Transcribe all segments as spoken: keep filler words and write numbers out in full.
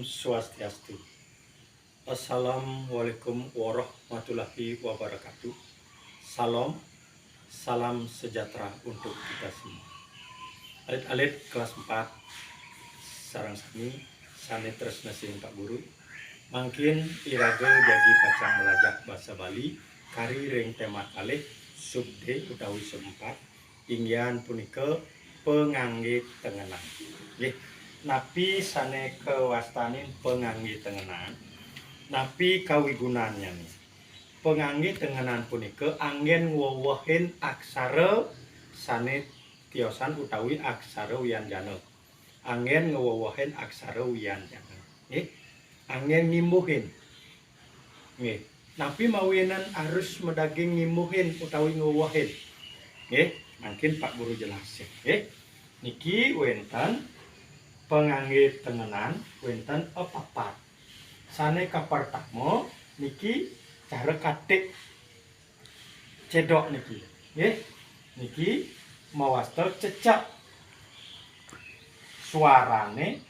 Swastiastu. Assalamualaikum warahmatullahi wabarakatuh. Salam, salam sejahtera untuk kita semua. Alit-alit kelas empat, sareng sami sané tresna sihin Pak Guru. Mangkin iraga jagi pacang melajah basa Bali kari ring téma kalih, sub D utawi sub empat, inggihan punika pangangge tengenan. Nggih. Napi sané kawastanin pangangge tengenan? Napi kawigunannyané? Pangangge tengenan punika anggén ngwewehin aksara sané tiosan utawi aksara wianjana. Anggén ngwewehin aksara wianjana. Nggih. Anggén ngimbuhin. Nggih. Napi mawinan arus madaging ngimbuhin utawi ngwewehin? Nggih, mangkin Pak Guru jelasin, nggih. Niki wénten pangangge tengenan, wénten papat. Sané kapertama niki cara katik cedok niki, nggih. Niki mawasta cecek. Suarané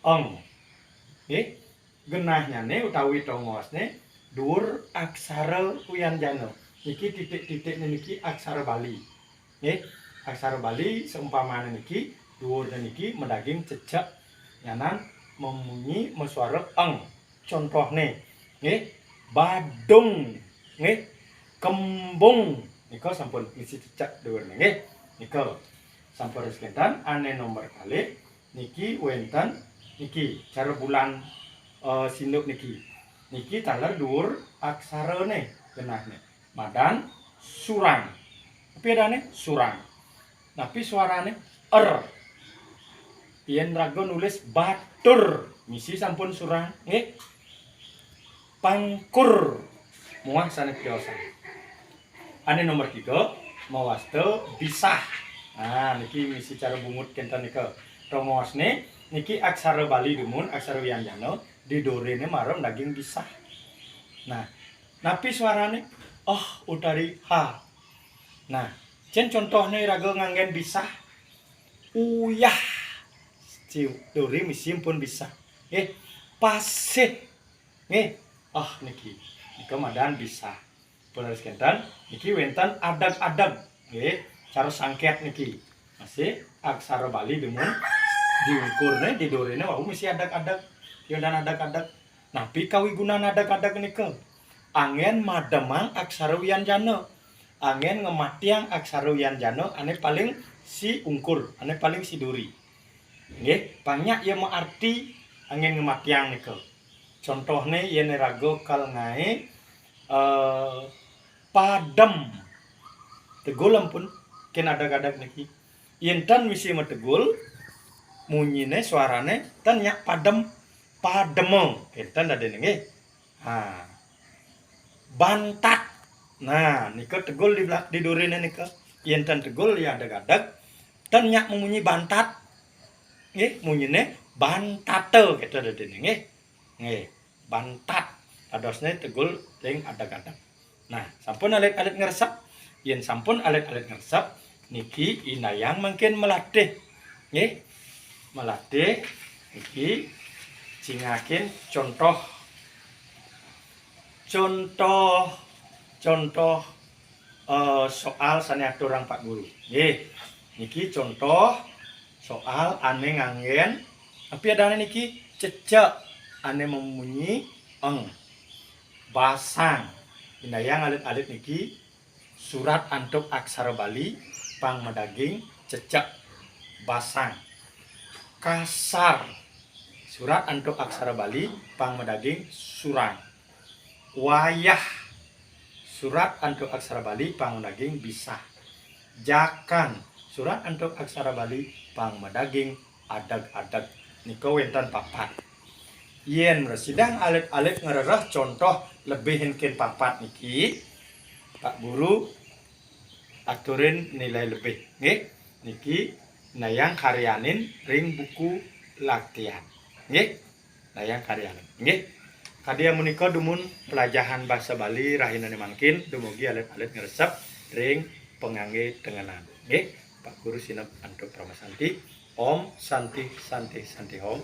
eng. Nggih. Genahnyané utawi tongosné duur aksara wianjana. Niki titik-titikné niki aksara Bali. Nggih, aksara Bali seumpamané niki, duurné niki madaging cecek nyanan mamunyi masuara eng. Contohné, nggih, badung, nggih, kembung. Nika sampun misi cecek duurné, nggih. Nika sampun ris kénten, ané nomor kalih niki wénten niki cara bulan, eh, sinduk niki. Niki taler duur aksarané genahné. Madan surang. Napi adané? Surang. Napi suarané? Er. Yén raga nulis batur, misi sampun surang, nggih. Pangkur. Muah sané tiosan. Ané nomor tiga, mawasta bisah. Nah, niki misi cara bungut kénten nika. Tongosné, niki aksara Bali dumun, aksara wianjana, diduréné mara daging bisah. Nah, napi suarané? Oh, utari ha. Nah, cén contohné raga nganggén bisah? Uyah. Ci-, duri misi pun bisah. Nggih, pasih. Nggih. Oh, niki. Nika madan bisah. Pun ris kénten, niki wénten adeg-adeg. Nggih, cara sangkét niki. Masih aksara Bali dumun diungkurné, diduréné wau misi adeg-adeg. Wénten adeg-adeg. Napi kawigunan adeg-adeg nika? Anggén mademang aksara wianjana. Anggén ngamatiang aksara wianjana ané paling siungkur, ané paling siduri. Nggih, pang nyak ya maarti anggén ngamatiang nika. Contohné yén raga kal ngaé, eh, padem. Tegul ampun, kén adeg-adeg niki. Yén tan misi mategul, munyiné suarané tan nyak padem, padema. Kénten dadiné nggih. Ha. Bantat. Nah, nika tegul di bela-, di duriné nika. Yén tan tegul ya adeg-adeg, tan nyak mamunyi bantat. Nggih, munyiné bantata kéto dadiné nggih. Nggih, bantat. Dadosné tegul ring adeg-adeg. Nah, sampun alit-alit ngresep. Yén sampun alit-alit ngresep, niki indayang mangkin malatih. Nggih. Malatih niki cingakin contoh. Contoh, contoh, eh, soal sané aturang Pak Guru. Nggih. Niki contoh soal ané nganggén, napi adané niki? Cecek ané mamunyi eng. Basang. Indayang alit-alit niki surat antuk aksara Bali pang madaging cecek. Basang. Kasar. Surat antuk aksara Bali pang madaging surang. Wayah. Surat antuk aksara Bali pang madaging bisah. Jakan. Surat antuk aksara Bali pang madaging adeg-adeg. Nika wénten papat. Yén mresidang alit-alit ngrereh contoh lebih éngkén papat niki, Pak Guru aturin nilai lebih, nggih. Niki indayang karyanin ring buku latihan. Nggih. Indayang karyanin. Nggih. Kadi amunika dumun pelajahan basa Bali rahinané mangkin, dumugi alit-alit ngresep ring pangangge tengenan. Nggih. Pak Guru sineb antuk paramasanti. Om Santi, Santi, Santi Om.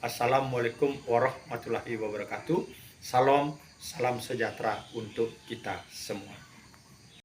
Assalamualaikum warahmatullahi wabarakatuh. Salam, salam sejahtera untuk kita semua.